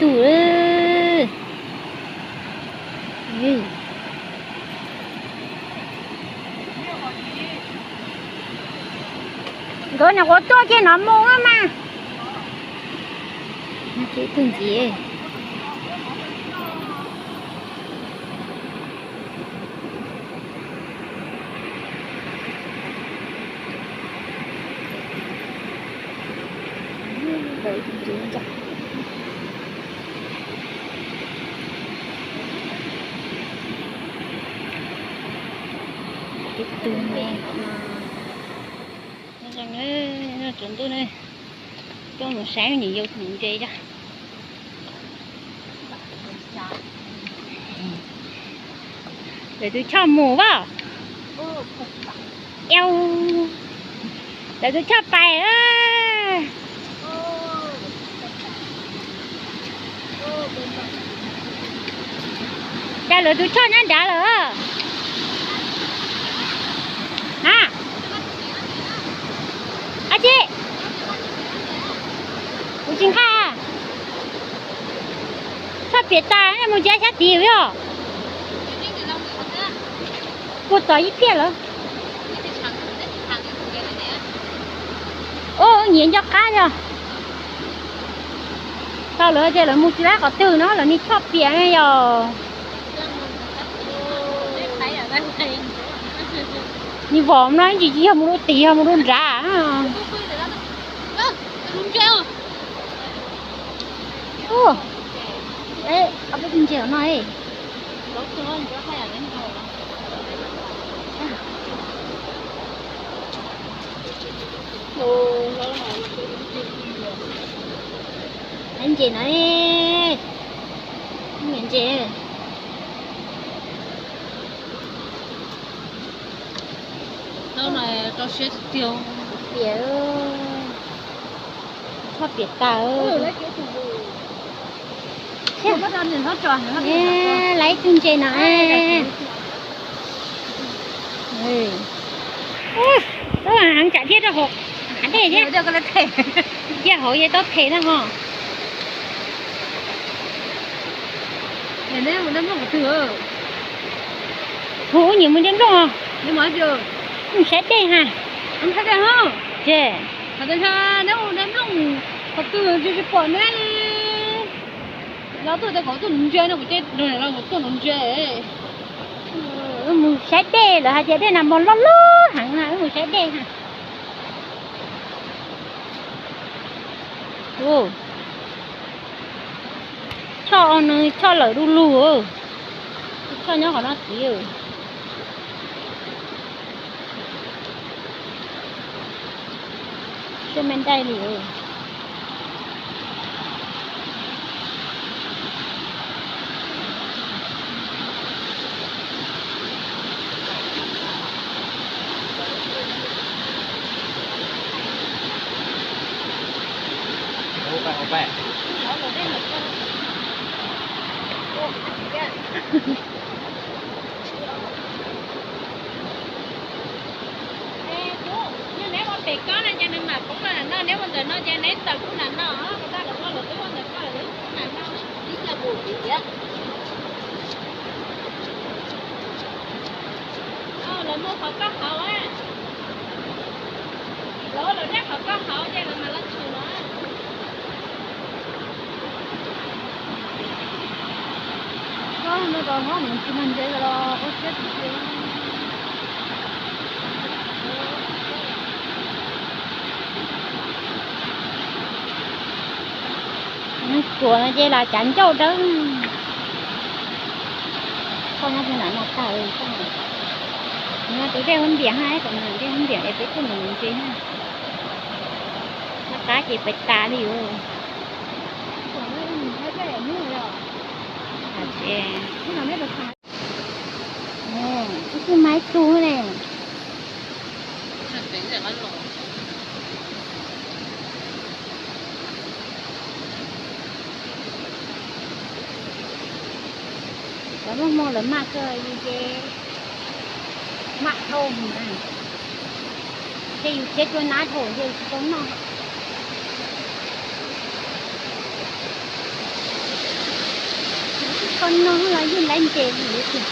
Tus, nkawd nyuam qhuav tuaj kiag no mus mas. Tus ntxiv. Tus me no, tsaus ntuj ne, coj mus saib nim yau tus ntses cov. Lawv tus choj mus as. Lawv tus choj pais. Cas lawv tus choj nyob nrad lawm? A, dab tsi? Kuv tsis nqa. Choj piam tas, mus tsis xyab tid yog. Puag tom ib pliag lawm. Ub, nyiav nco qab yog. Tau lawm tias lawv mus tsis laib qhov twg no, lawv niag choj piam yog. Niag vos no tsis yog mus rau tim, yog mus rau nrad. Ub, ob peb tus ntses no. Ntses no, ntses. Piam, choj piam tas. Lawv ib tug ntses no. Tub heev tsam thiab rau hauv hav dej thiab. Cia hauv yog tau them na ho. Hu ub nyiam mus nce nplooj. Mus saib dej ha. Ces neb mus nce nplooj qhov twg tsis pom neb. Los tuaj tias kom tuaj nuv ntses no, kuv ces los tuaj nuv ntses. Wb mus saib dej lawm hais tias dej Nas Mos loj loj heev na, wb mus saib dej ha. Choj no choj lawm du lug. Choj nyob qhov no tid. Siab me ntaij li. Yog neb ua pem kob no ces nws mam poob los ntawm no, neb ua ntawm no ces neb tawm kuj ntawm no, kuv tau lawv ua lawv twb ua ntawm ko lawv twb poob ntawm no. Lawv muaj qhov koj hauv, lawv ua lawv dej qhov koj hauv ces lawv mam los tshwm no. Koj no rau hauv nws tsis mag ntses los ua siab tiag tiag. Nws tuam no ces los cav ncauj dawb. Koj nyob tus nram no tag, nyob tus dej Huab Npiam ha, tus nram dej Huab Npiam es peb tuaj mus ntses na. Noj qab ces pais tas li. Ib tug mas ib tug ne. Cov muaj hmoo lawv maj kawg, yus ces maj dhau mas, ces yus thiab cua nab dhau ces yus tsis tau noj. No los yeej laib ntses li tiag.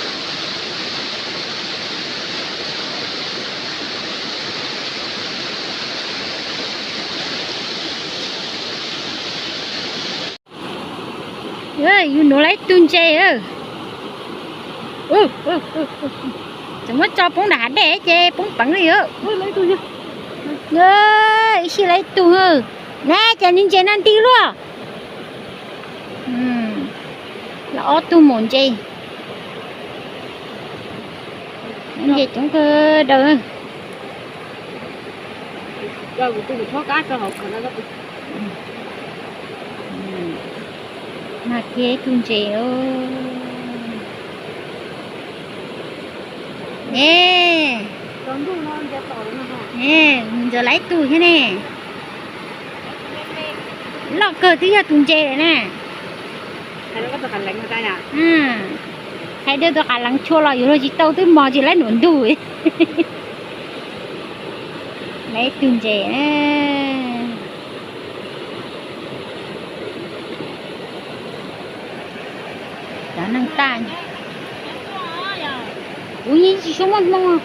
Yus nuv laib tug ntses. Tseem muab tso poob nram hav dej ces poob peev li. Ib sij laib tug. Na cas nws ntses no nti luaj. Los ob tug maum ntses. Ntses coob kawg daws. Mag kiag ib tug ntses. Ne, mus ntxuav laib tug thiab ne. Loj kawg twb yog tus ntses lawm na. Hais dua tus qas leev tshua los yuav luag tsis tau twb mos tsis laib num ntug. Laib tug ntses. Cov neeg taj, kuv yeej tsis tshua muaj hmoo.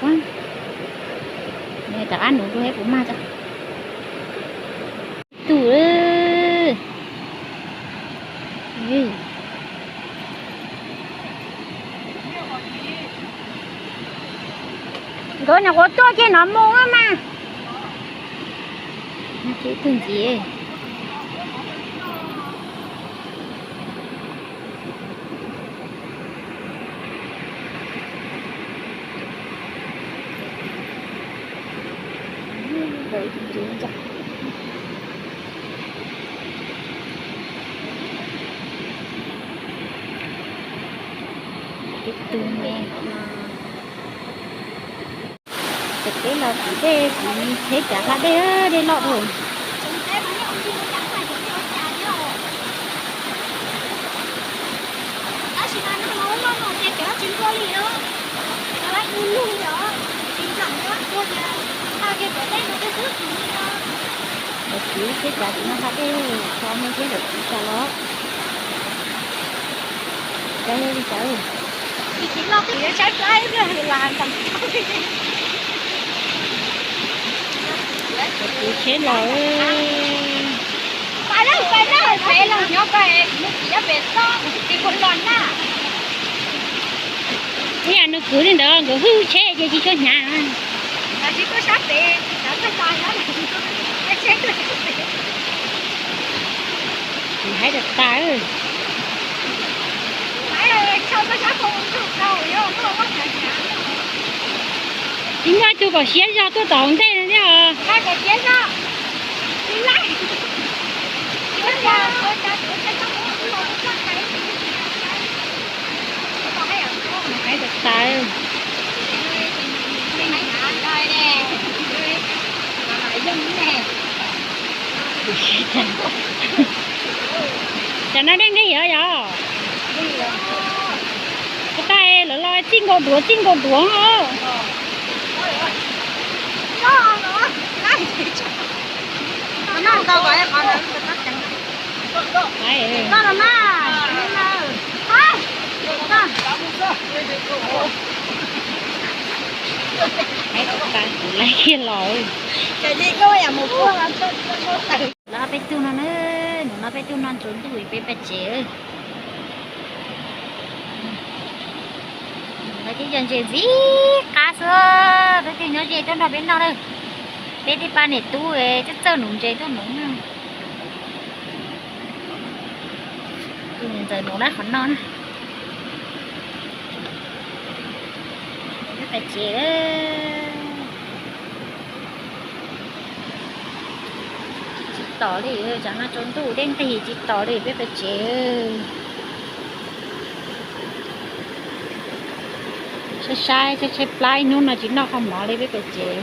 Rov qab nuv dua kuv mag tug. Nkawd nyuam qhuav tuaj kiag no mus mas. Ib tug ntxiv. Ib tug me no. Ces peb los tim dej, kuv tsheb cav hla dej, dej loj dhau. Los kuv tsheb cav tim no hla dej, tso me thiab lawm kuv tso los. Cav li cas. Kuv tsheb los. Ib yam nws kwv li ntawd nkawd hwj tsheb ces tsis tshua hnyav. Kuv hais tas tas. Tsis muaj ib tug kom siab zog tuaj tom hauv ntej no thiab os. Hais tas tas. Cov no dej nqig yog yog. Ua tas lawv los txij nkaus duav txij nkaus duav os. Lawv peb tug no na, hnub no peb tug no ntxuav ntuj peb pem tsev. Lawv twb yog ntses ntxim qab xwb, peb twb nyob ze tuaj nrog peb noj lawm. Peb tej pab niam tub txawj txawj nuv ntses tuaj nuv na. Tus niam ntxawm nuv lawm qhov no na. Peb pem tsev. Tsis tom li, tsam no tsaus ntuj dej nqig tsis tom li peb pem tsev. Saib saib tshaib tshaib plab, ib hnub no tsis noj qhov mov li peb pem tsev.